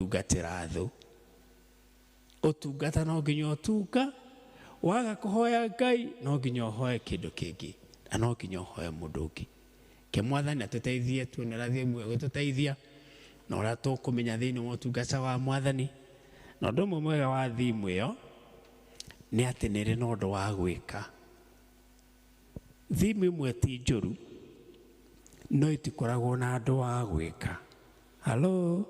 Gũtungatĩra thũ. Ũtungata no nginya ũtunga, waga kũhoya Ngai no nginya ũhoe kĩndũ kĩngĩ, na no nginya ũhoe mũndũ ũngĩ. Ke Mwathani atũteithie tuone ũrĩa theme ĩgũtũteithia na ũrĩa tũkũmenya thĩinĩ wa ũtungata wa Mwathani. Na ũndũ ũmwe mwega wa theme ĩyo nĩ atĩ nĩ ĩrĩ na ũndũ wa gwĩka. Theme ĩmwe ti njũru, no itikoragwo na ũndũ wa gwĩka. Hello?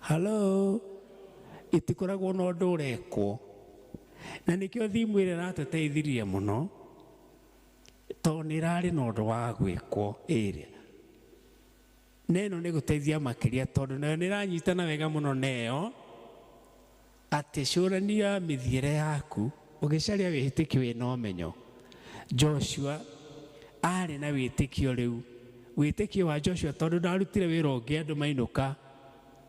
Hello? Itikoragwo na ũndũ ũrekwo. Na nĩkĩo theme ĩrĩa ĩratũteithirie mũno, tondũ nĩ ĩrarĩ na ũndũ wa gwĩkwo ĩrĩa. Na ĩno nĩ gũteithia makĩria tondũ nayo nĩ ĩranyitana wega mũno na ĩyo, atĩ cũrania mĩthiĩre yaku ũgĩcaria wĩtĩkio wĩna ũmenyo. Joshua arĩ na wĩtĩkio rĩu. Wĩtĩkio wa Joshua tondũ ndarutire wĩra ũngĩ andũ mainũka.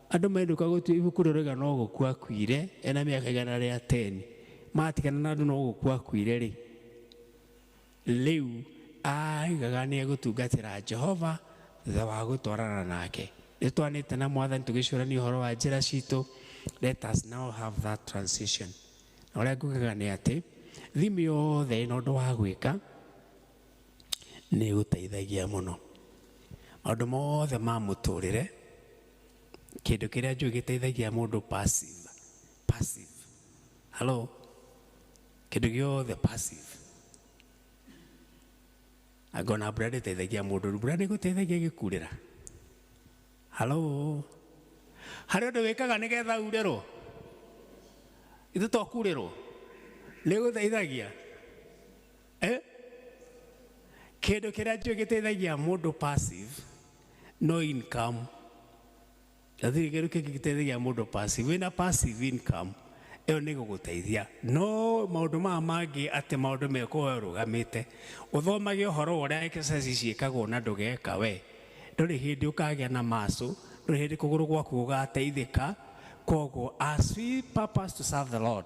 Andũ mainũka gũtua ibuku rĩroiga no gũkua akuire ena mĩaka 110. Matigana na andũ no gũkua akuire rĩ. Rĩu aigaga nĩ egũtungatĩra Jehova thutha wa gũtwarana nake. Nĩ twanĩte na Mwathani tũgĩcũrania ũhoro wa njĩra citũ. Let us now have that transition. Na ũrĩa ngugaga nĩ atĩ theme yothe ĩna ũndũ wa gwĩka nĩ ĩgũteithagia mũno. Maũndũ mothe ma mũtũrĩre, kĩndũ kĩrĩa njũĩ gĩteithagia mũndũ passive. Passive. Hello? Kĩndũ gĩothe passive. Angona mbura ndĩteithagia mũndũ, mbura nĩ ĩgũteithagia ĩgĩkurĩra. Hello? Harĩ ũndũ wĩkaga nĩgetha urĩrwo? Ithu to kurĩrwo? Nĩ ĩgũteithagia? Eh? Kĩndũ kĩrĩa njũĩ gĩteithagia mũndũ passive no income. Gũtirĩ kĩndũ kĩngĩ gĩteithagia mũndũ passive. Wĩna passive income ĩyo nĩ gũgũteithia. No maũndũ maya mangĩ atĩ maũndũ mekwo we ũrũgamĩte, ũthomage ũhoro wa ũrĩa exercise ciĩkagwo na ndũgeka we, ndũrĩ hĩndĩ ũkagĩa na muscle, ndũrĩ hĩndĩ kũgũrũ gwaku gũgateithĩka. Koguo as we purpose to serve the Lord,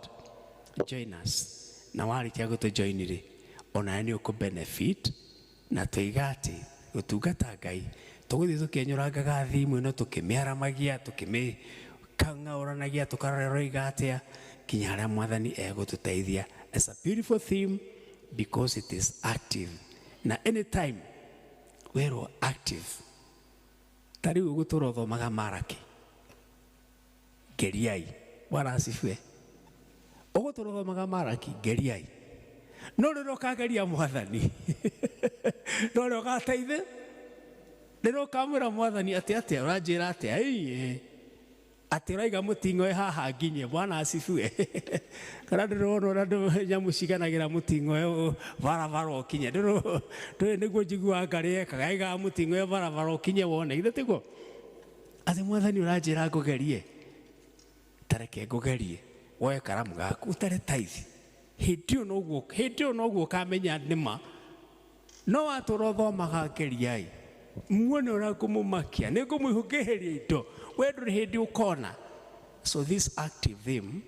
join us. Na warĩkia gũtũ join rĩ, onawe nĩ ũkũ benefit na tũiga atĩ gũtungata Ngai tũgũthiĩ tũkĩenyũrangaga theme ĩno tũkĩmĩaramagia tũkĩmĩkang'aũranagia tũkarora ĩroiga atĩa kinya harĩa Mwathani egũtũteithia. It's a beautiful theme because it is active. Na anytime werwo active, ta rĩu ũgũtũra ũthomaga Maraki, geriai. Bwana asifiwe. Ũgũtũra ũthomaga Maraki, geriai. No rĩrĩa ũkageria Mwathani, no rĩrĩa ũgateithĩ, rĩrĩa ũkamwĩra Mwathani atĩ atĩa, ũranjĩra atĩa, ĩĩ, atĩ ũraiga mũting'oe haha nginye. Bwana asifiwe. Kana ndĩrona ũrĩa andũ nyamũ ciganagĩra mũting'oe barabara ũkinye. Ndũĩ nĩguo njiguaga ngarĩ ekaga, aigaga mũting'oe barabara ũkinye wone. Githĩ tiguo? Atĩ Mwathani ũranjĩra ngũgerie, ta reke ngũgerie, woe karamu gaku ũtare tithe. Hĩndĩ ĩyo noguo, hĩndĩ ĩyo noguo ũkamenya nĩma. No watũra ũthomaga geriai, muone ũrĩa ngũmũmakia, nĩ ngũmũhũngĩhĩria indo, we ndũrĩ hĩndĩ ũkona. So this active theme,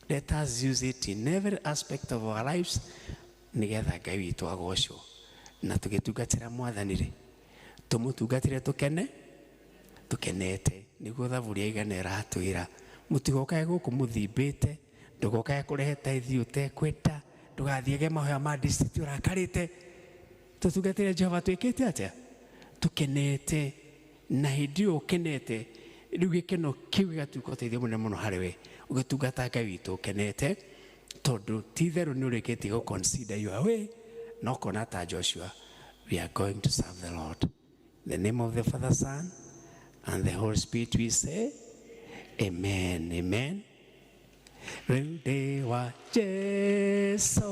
let us use it in every aspect of our lives, nĩgetha Ngai witũ agocwo. Na tũgĩtungatĩra Mwathani rĩ, tũmũtungatĩre tũkene, tũkenete. Nĩguo thaburi ya igana ĩratwĩra, mũtigokage gũkũ mũthimbĩte, ndũgokage kũrehe tithe ũtekwenda, ndũgathiage mahoya ma district ũrakarĩte. Tũtungatĩre Jehova twĩkĩte atĩa? Tũkenete. Na hĩndĩ ĩyo ũkenete, rĩu gĩkeno kĩu gĩgatuĩka ũteithio mũnene mũno harĩ we ũgĩtungata Ngai witũ ũkenete, tondũ ti itherũ nĩ ũrĩkĩtie gũ consider your way, na ũkona ta Joshua, we are going to serve the Lord. In the name of the Father, Son, and the Holy Spirit we say, Amen, amen. Rĩu ndĩ wa Jesu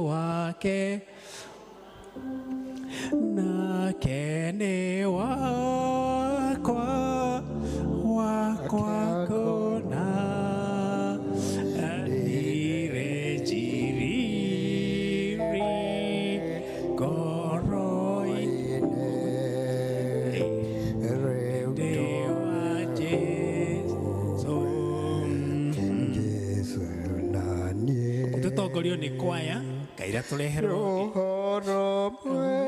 wake, nake nĩ wakwa, wakwa kũna. Ndirĩ njiriri ngoro-inĩ, ndĩ wa Jesu. Jesu na niĩ Tũtongorio nĩ kwaya, Ngai tũreherwo ũhoro mwega.